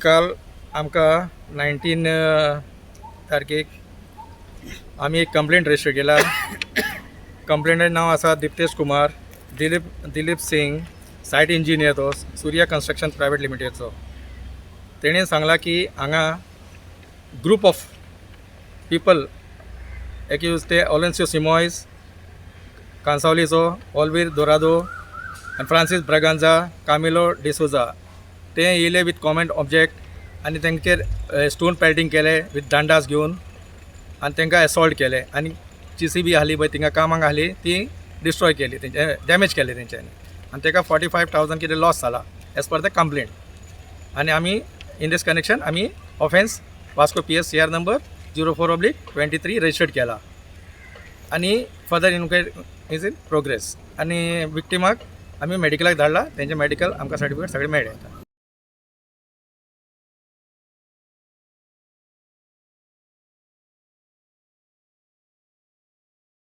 काल आमकां 19 तारखेक आमी एक कंप्लेंट रजिस्टर केला. कंप्लेंटाचें नांव आसा दिप्तेश कुमार दिलीप दिलीप सिंग, सायट इंजिनियर तो सुर्या कन्स्ट्रक्शन प्रायवेट लिमिटेडचो. तेणें सांगलां की हांगा ग्रुप ऑफ पिपल एक्यूज, ते ऑलेन्सियो सिमॉयस कांसावलीचो, ऑलवीर दोरादो आनी फ्रांसीस ब्रागांजा, कामिलो डिसोजा, ते येयले विथ कॉमन ऑब्जेक्ट आनी तेंचेर स्टोन पेल्टिंग केले विथ दांडास घेवन आनी तांकां एसॉल्ट केले आनी जेसीबी आहली पळय थिंगा कामाक आहली, ती डिस्ट्रॉय केली, तेंचे डॅमेज केले तेंच्यांनी आनी ताका 45,000 कितें लॉस जाला एज पर the complaint. आनी आमी इन दीस कनेक्शन आमी offence Vasco PS CR number 04/23 registered केला आनी further inquiry is in progress. आनी विक्टिमाक आमी मेडिकलाक धाडला. तेंचे मेडिकल आमकां सर्टिफिकेट सगळें मेळ्ळें आतां.